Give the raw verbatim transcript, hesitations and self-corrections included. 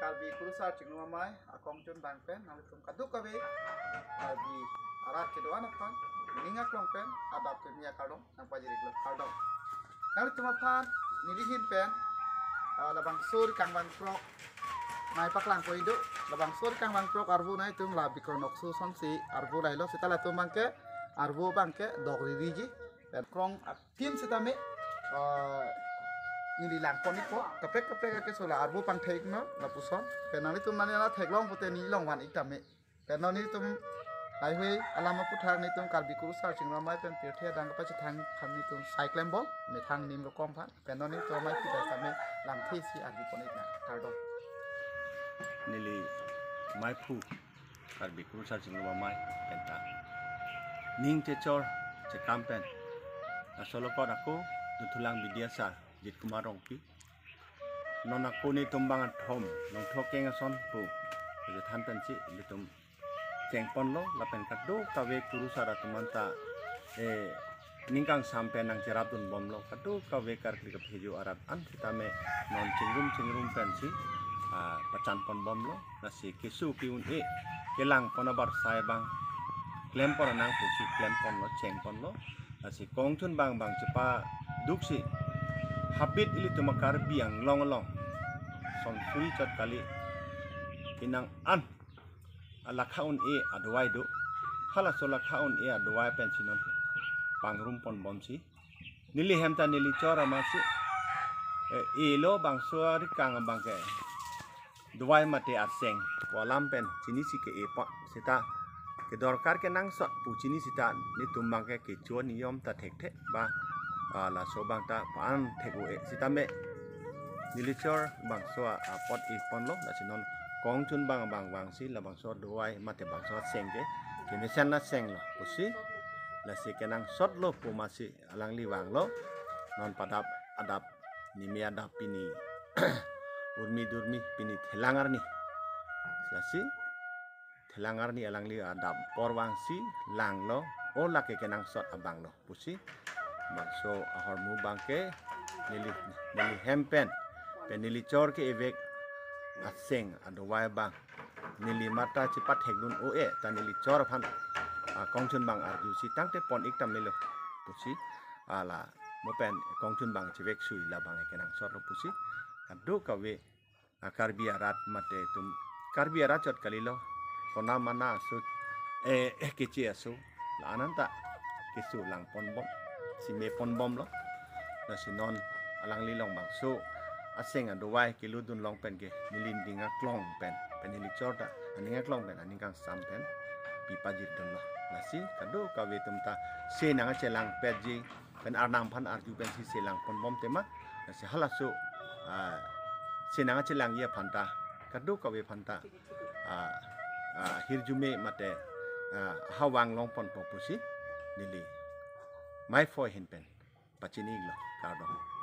Karbi Kurusar Chingrum Amei akongchun abang pen nanglitum kadokave Karbi arat kedo-an aphan ning aklong pen adap kemia kardom nangpajir-iklo, kardom. Nanglitum aphan neli ahin pen, ah, labangso ri kangvang prok nangpaklangpo ido. Labangso ri kangvang prok arvo nangtum la bikron oksu sonsi arvo lahelo, seta latum abangke arvo abangke dok riri ji. Pen krong athim sitame, ah, neli langpon-ikpo. Kaprek kaprek ake sola arvo pangthek-iknon lapuson. Pen nanglitum nani ana theklong pote neli longvan-ik tame. Pen non nelitum haihui alam aputhak nelitum Karbi Kurusar Chingrum Amei pen pirthe adang kapachethang aphan nelitum sai klembom methang nim rokom aphan. Pen non nelitum amei kita kami lamthe si arjupon-iknang, kardom. Neli maiphu Karbi Kurusar Chingrum Amei penta ning chechor chekam pen laso lokot ako Dunthulang Bidyasar Jit Kumar Rongpi. Non ako netum abang athom Longthok Keng ason pu kachethan pensi nelitum chengponlo, lapen kadokave kurusar atum anta, eh, ning kangsam pen nangcherapdunbomlo, kadokave karkli kaphejo arat an sitame non chingrum chingrum pensi, ah, pachanponbomlo. Lasi keso ke-un-e kelangpon abarsai abang klempon nang pusi klemponlo, chengponlo. Lasi kongchun abang abang chepaduksi habit ilitum a-Karbi Anglong along sonsuri chot kali, penang an alakha un-e adovai do. Halaso lakha un-e adovai pensi non pangrumponbomsi neli hem ta neli chor amatsi, eh, elo bangso arikang abangke dovai mate aseng pu alam pen chinisi ke-epon, seta kedorkar kenangsot pu chinisi ta netum abangke kecho niyom ta thekthe ba, ah, laso abang ta pa-an thek-o-e sitame neli chor bangso a-, apot-ikponlo. Lasi non kongchun abang abang vangsi labangso dovai mate bangso aseng ke kemesen asenglo pusi, lasi kenangsotlo pu amatsi alangli vanglo. Non padap adap, nime adap pini urmi durmi, pini thelang arni. Lasi thelang arni alangli adap apor vangsi langlo, o lake kenangsot abanglo pusi. Bangso ahormu abangke neli, neli hem pen, pen neli chor ke-evek aseng adovai abang neli mata chepathekdun-o-e ta neli chor aphan, ah, kongchun abang arjusi tangte pon-ik tamelo pusi, ah, la mo pen kongchun abang cheveksui labang kenangsotlo pusi. Kadokave, ah, Karbi arat mate itum Karbi arat chot kalilo, kona mana aso, eh, eh, keche aso la-an anta keso langponbom, si meponbomlo. Lasi non alangli along bangso aseng adovai keludun long pen ke neli ning aklong pen, pen neli chor ta aning aklong pen aning kangsam pen pipajirdunlo. Lasi kadokave atum ta se nangchelangpetji pen arnam aphan arju pensi chelangponbom tema. Lasi halaso, ah, se nangchelangji aphan ta kadokave aphan ta, ah, ah, hirjume mate, ah, hawang longponpo pusi neli maiphu ahin pen pachini-iklo, kardom.